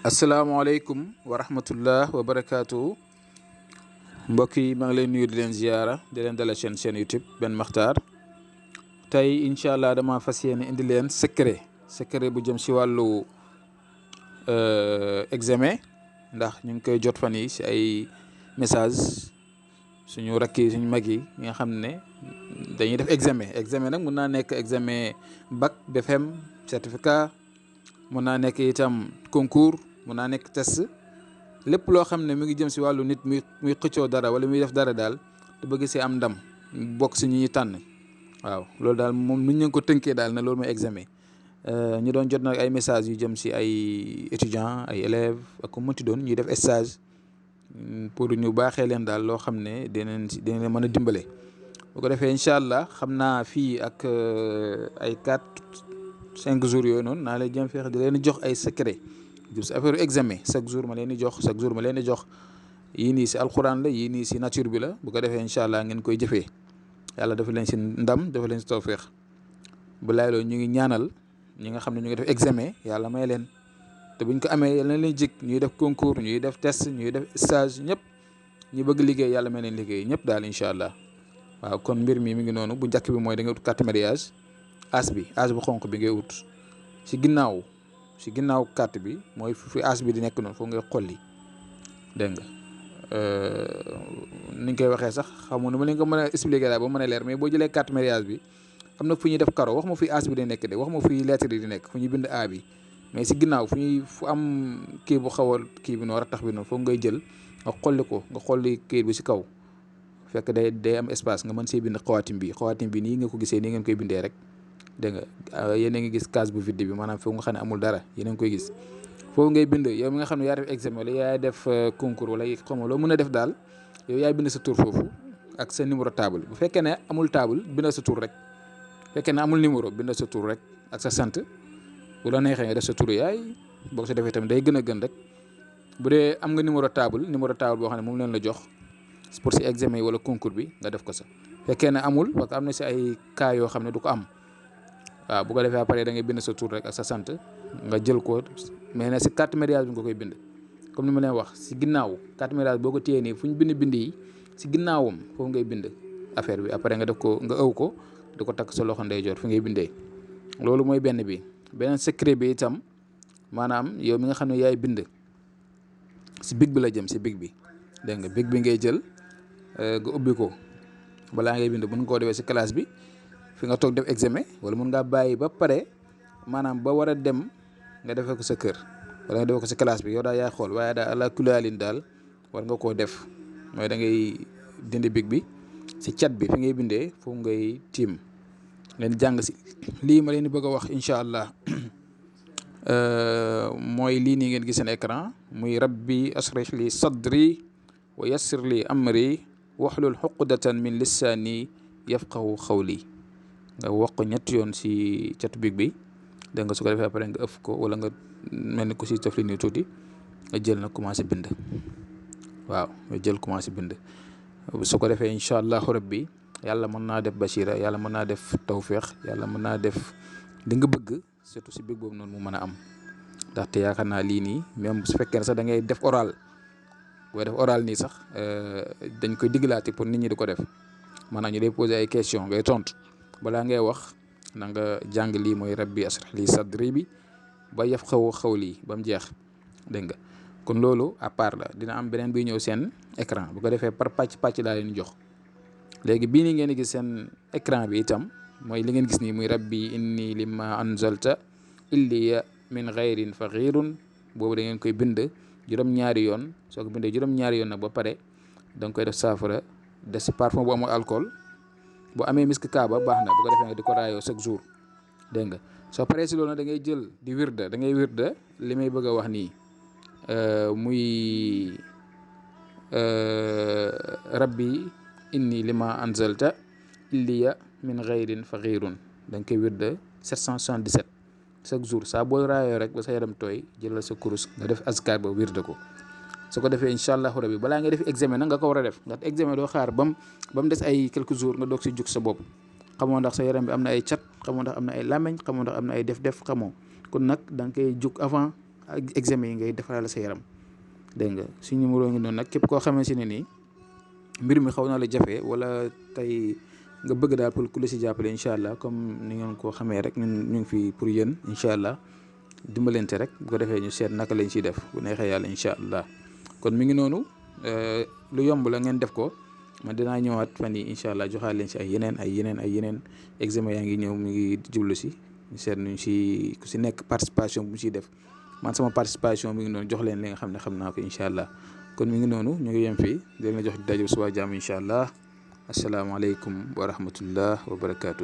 asalaamaaleykum wa rahmatullah wa barakaatu mbokk yi maa ngi leen nuyu di leen ziyaara di leen dalal chaîne YouTube Ben Makhtar tey incha allah dama fas yéene indi leen secret bu jëm si wàllu examen ndax ñu ngi koy jot fan yi si ay message suñu rakk yi suñu mag yi nga xam ne dañuy def examen nag mun naa nekk examen bac BFEM certificat mun naa nekk itam concours mun naa nekk test lépp loo xam ne mi ngi jëm si wàllu nit muy xëccoo dara wala muy def dara daal te bëgg si am ndam bokk si ñi ñuy tànn waaw loolu daal moom nu ñu ko tënkee daal ne loolu mooy examen ñu doon jot nag ay messages yu jëm si ay étudiants ay élèves ak ku mënti doon ñuy def stage pour ñu baaxee leen daal loo xam ne dinañ leen mën a dimbale bu ko defee incha allah xam naa fii ak ay 4-5 jours yooyu noonu naa leen jëm fexe di leen jox ay secret jëm si affaire examen chaque jour ma leen di jox yii nii si alxuraan la yii nii si nature bi la bu ko defee incha allah ngeen koy jëfee yàlla dafa leen si ndam dafa leen si tawféex bu laay loolu ñu ngi ñaanal ñi nga xam ne ñu ngi def examen yàlla may leen te buñ ko amee yàlla na leen jik ñuy def concours ñuy def test ñuy def stage ñëpp ñu bëgg liggéey yàlla may leen liggéey ñëpp daal incha allah waaw kon mbir mi ngi noonu bu njëkk bi mooy da nga ut carte mariage as bu xonq bi ngay ut si ginnaaw carte bi mooy fi as bi di nekk noonu foofu ngay xolli dégg nga ni ñu koy waxee sax xamu nu ma leen ko mën a expliquer daal ba mën a leer mais boo jëlee carte mariage bi am na fu ñuy def karo wax ma fi as bi di nekk de wax ma fi lettre yi di nekk fu ñuy bind A bi mais si ginnaaw fu am kii bu xaw a kii bi noonu rattax bi noonu foofu ngay jël nga xolli kayit bi si kaw fekk day am espace nga mën see bind xawaatim bi nii nga ko gisee nii ngeen koy bindee rek dégg nga yéen a ngi gis case bu vide bi maanaam foofu nga xam ne amul dara yéen a ngi koy gis foofu ngay bind yow mi nga xam ne yaa def examen wala yaa def concours wala xam nga loo mën a def daal yow yaay bind sa tur foofu ak sa numéro table bu fekkee ne amul table bindal sa tur rek fekkee ne amul numéro bindal sa tur rek ak sa sant bu la neexee nga def sa tur yaay boo ko sa defee tamit day gën a gën rek bu dee am nga numéro table boo xam ne moom leen la jox pour si examen yi wala concours bi nga def ko sa fekkee ne amul parce que am na si ay cas yoo xam ne du ko am waaw bu ko defee après da ngay bind sa tur rek ak sa sant nga jël ko mais ne si carte mariage bi nga koy bind comme ni ma leen wax si ginnaaw carte mariage boo ko téyee nii fu ñu bind yi si ginnaawam foofu ngay bind affaire bi après nga def ko nga ëw ko di ko takk sa loxo ndeyjoor fi ngay bindee loolu mooy beneen secret bi itam maanaam yow mi nga xam ne yaay bind si big bi la jëm si big bi dégg nga big bi ngay jël nga ubbi ko balaa ngay bind mën nga koo defee si classe bi fi nga toog def examen wala mën ngaa bàyyi ba pare maanaam ba war a dem nga defee ko sa kër wala nga defee ko si classe bi yow daal yaay xool waaye daal ala kulaalin daal war nga koo def mooy da ngay dindi big bi si cat bi fi ngay bindee foofu ngay tiim ngeen jàng si lii ma leen di bëgg a wax incha allah mooy lii nii ngeen gis seen écran muy rabbi ashrah li sadri wa yassir li amri wahlul uqdatan min lisaani yafqahu qawli nga wax ko ñetti yoon si catu big bi dégg nga su ko defee après nga ëff ko wala nga mel ni ko si taf li nii tuuti nga jël na commencé bind waaw nga jël commencé bind su ko defee incha allahu rabbi yàlla mën naa def bachira yàlla mën naa def tawféex yàlla mën naa def li nga bëgg surtout si big boobu noonu mu mën a am ndaxte yaakaar naa lii nii même su fekkee ne sax da ngay def oral booy def oral nii sax dañ koy diglaate pour nit ñi di ko def maanaam ñu lay poser ay question ngay tontu balaa ngay wax na nga jàng lii mooy rabbi ashrah li sadri bi ba yafqahu qawli ba mu jeex dégg nga kon loolu à part la dina am beneen buy ñëw seen écran bu ko defee par pàcc laa leen jox léegi bii nii ngeen di gis seen écran bi itam mooy li ngeen gis nii muy rabbi inni lima anzalta illiya min ghayrin faghirun boobu da ngeen koy bind juróom-ñaari yoon soo ko bindee juróom-ñaari yoon nag ba pare da nga koy def saafara def si parfum bu amul alcool bu amee misk kaaba baax na bu ko defee nga di ko raayoo chaque jour dégg nga soo paree si loolu nag da ngay jël di wirda li may bëgg a wax nii muy rabbi inni lima anzalta illiya min ghayrin faghirun da nga koy wirda 777 chaque jour saa booy raayoo rek ba sa yaram tooy jëlal sa kurus nga def azkar ba wirda ko su ko defee incha allahu rabbi balaa nga def examen nag nga ko war a def ndax examen doo xaar ba mu des ay quelques jours nga doog si jug sa bopp xamoo ndax sa yaram bi am na ay cat xamoo ndax am na ay làmmeñ xamoo ndax am na ay def-def xamoo kon nag da nga koy jug avant examen yi ngay defaral sa yaram dégg nga suñu numéro ngi noonu nag képp koo xamante ne nii mbir mi xaw na la jafe wala tey nga bëgg daal pour ku la si jàppale incha allah comme ni ngeen koo xamee rek ñun ñu ngi fi pour yéen incha allah dimbalante rek bu ko defee ñu seet naka lañ ciy def bu neexee yàlla incha allah kon mi ngi noonu lu yomb la ngeen def ko man dinaa ñëwaat fan yi incha allah joxaat leen si ay yeneen examen yaa ngi ñëw mi ngi jublu si ñu seet nuñ si ku si nekk participation bu mu siy def man sama participation mi ngi noonu jox leen li nga xam ne xam naa ko incha allah kon mi ngi noonu ñu ngi yem fii di leen jox daje suba jàmm incha allah asalaamaaleykum wa rahmatullah wa barakaatu.